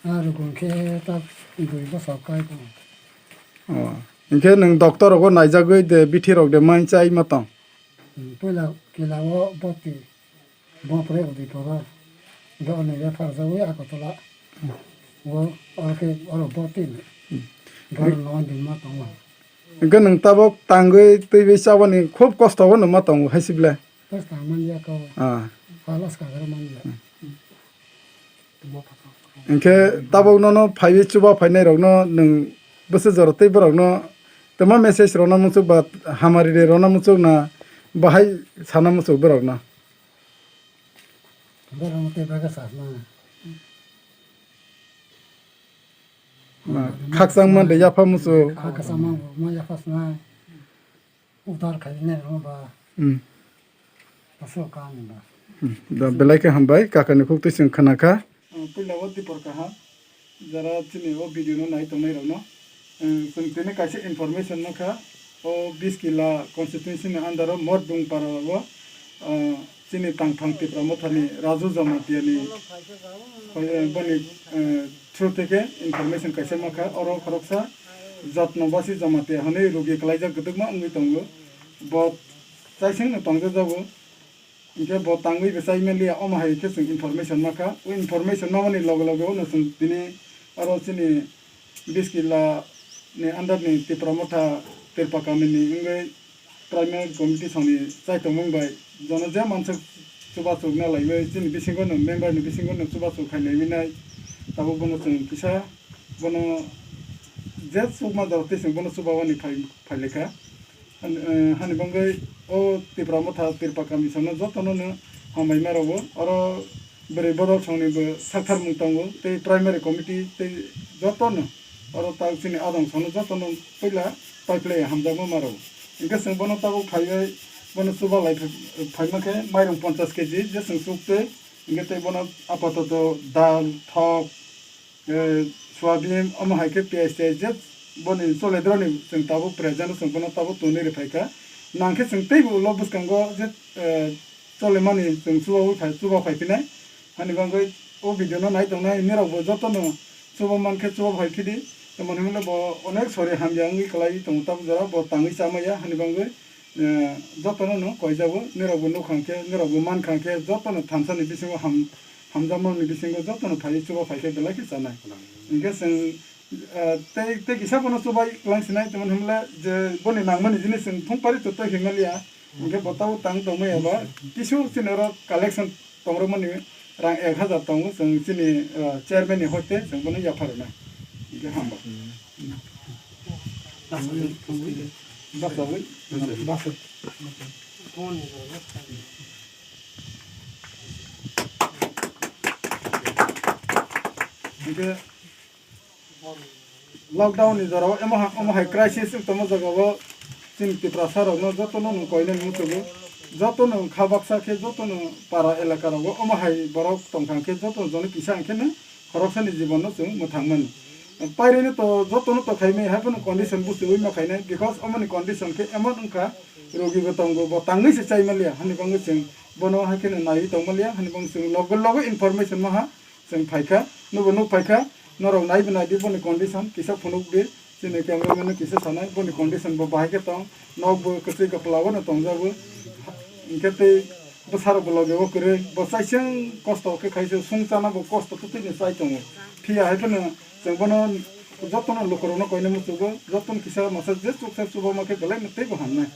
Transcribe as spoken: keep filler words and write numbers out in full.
Ah, rukun khe tak dui bosor kai tong. Oh. Hinkhe nwng doctor rogo naijagwi de bithi rok de mai chai ma tong? Hmm, puila kila o boti, bopre udi poro. Do ne ya phar jagwi Agartala. Wo, oro khe oro boti ni. Hmm. Garo no din ma tong. Hinkhe nwng tabok tangwi twiwi chabani khub kosto o no ma tongo hai se ble? Kosto man ya ko. Ah. Halas ka garo man ya. Hmm. Hinkhe tabok nono phaiwi chuba phainai rokno nwng bwswk jora tei borokno tamo message rwna muchuk ba hamari de rwna muchuk na bahai sana muchuk borokno? Borokno tei bagwi sasna. Ma, khakchangma de yapha muchuk. Khakchangma bo ma yapha sna. Udar khainai rokno ba. Hmm. Aswk kha ni ba. Hmm. Da belai khe hambai, kakani khuk twi chwng khna kha. Ang puila o dipor kaham, jara chini o video no nai tongnai rokno. Ang chwng tini kaisa information no kha, o Biskila constituency ni under o Motdung para o, ah, chini tangthang Tipra Motha ni Raju Jamatia ni, eh, boni, eh, through theke information kaisa ma kha, oro khoroksa Jotno Basi Jamatia hwnwi rugi kwlaijak kwdwkma wngwi tongo. Bo chaisingno tongjajago, hinkhe bo tangwi bo chai manliya, omo hai khe chwng information ma kha. O information ma mani loge loge ono chwng tini oro chini Biskila ni under ni Tipra Motha Tirpa kami ni wngwi primary committee songni chaitongmung bai jono je mansuk chubachu wngna laiwi chini bisingo no member ni bisingo no chubachu khai naiwi nai. Tabuk bono chwng kisa bono je chukma jora twi chwng bono chuba wani phai, phailaikha. Han-, eh, hani bangwi o Tipra Motha Tirpa kami songno jotono no hambai ma rwo. Oro bwrwi bodol songni bo sakthar mung tongo tei primary committee tei jotono oro tak chini adong songno jotono puila paiphlai hamjakma ma rwo. Hinkhe chwng bono tabuk phaiwi bono chuba lai phai-, phaima khe mairung ponchas keji je chwng chuk twi hinkhe tei bono apatoto dal, thok, eh, soyabin, omo hai khe piyaj tiyaj je boni chole droni chwng tabuk present o chwng bono tabuk tonwi rw phaikha. Nangkhe chwng teibo ulo bwskango je, eh, chole mani chwng chubaui phai, chuba phai phinai. Hani bangwi o video no nai tongnai nirok bo jotono chuba mankhe chuba phai phidi. Tamo hinmale bo onek sori hamya wngwi kwlai tongo tabuk jora bo tangwi chamaya hani bangwi. Eh, jotono no koijago, nirokbo nukhang khe, nirokbo mankhang khe, jotono thamsani bisingo ham-, hamjakmani bisingo jotono phaiwi chuba phai khe belai khe chanai. Hinkhe chwng, eh, tei, tei kisa bono chubai kwlangsinai, tamo hinmale je boni nangmani jinis chwng thung pari to tei hinmaliya. Hinkhe bo tabuk tang tongmaya ba kisu chini oro collection tongrwmani rang ek hajar tongo, chwng chini, eh, chairman ni hoite chwng bono yapharwna. Hinkhe hamba. Bachagwi? Bachagwi. Hinkhe lockdown ni jorao emo ha-, omo hai crisis wng tongma jagao chini Tiprasa rokno jotono nwng koinani muchungo, jotono kha baksa khe jotono para elaka rogo omo hai borok tongkha khe jotono joni kisa hwnkhe nwng khoroksani jibono chwng mwthangmani. Pairino to jotono to khaimai, haiphano condition buchiwi ma khainai, because omoni condition khe emon wngkha, rogi bo tongo, bo tangwi se chai manliya, hani bangwi chwng bono hai kheno naiwi tong manliya, hani bangwi chwng logo logo information maha chwng phaikha, nubo nuk phaikha, norok naibo naidi boni condition, kisa phunukdi, chini cameraman no kisa sanai, boni condition bo bahai khe tong, nok bo kwchwi kwpla o no tongjago, hinkhe tei bwsarok bo loge o kwrwi, bo chaising kosto khe khaise sung chana bo kosto twtwi ni chai tongo. Phiya hai phano chwng bono jotono lukurokno koina muchugo, jotono kisa masa je chuksa chuba ma khe belai no teibo hamnai.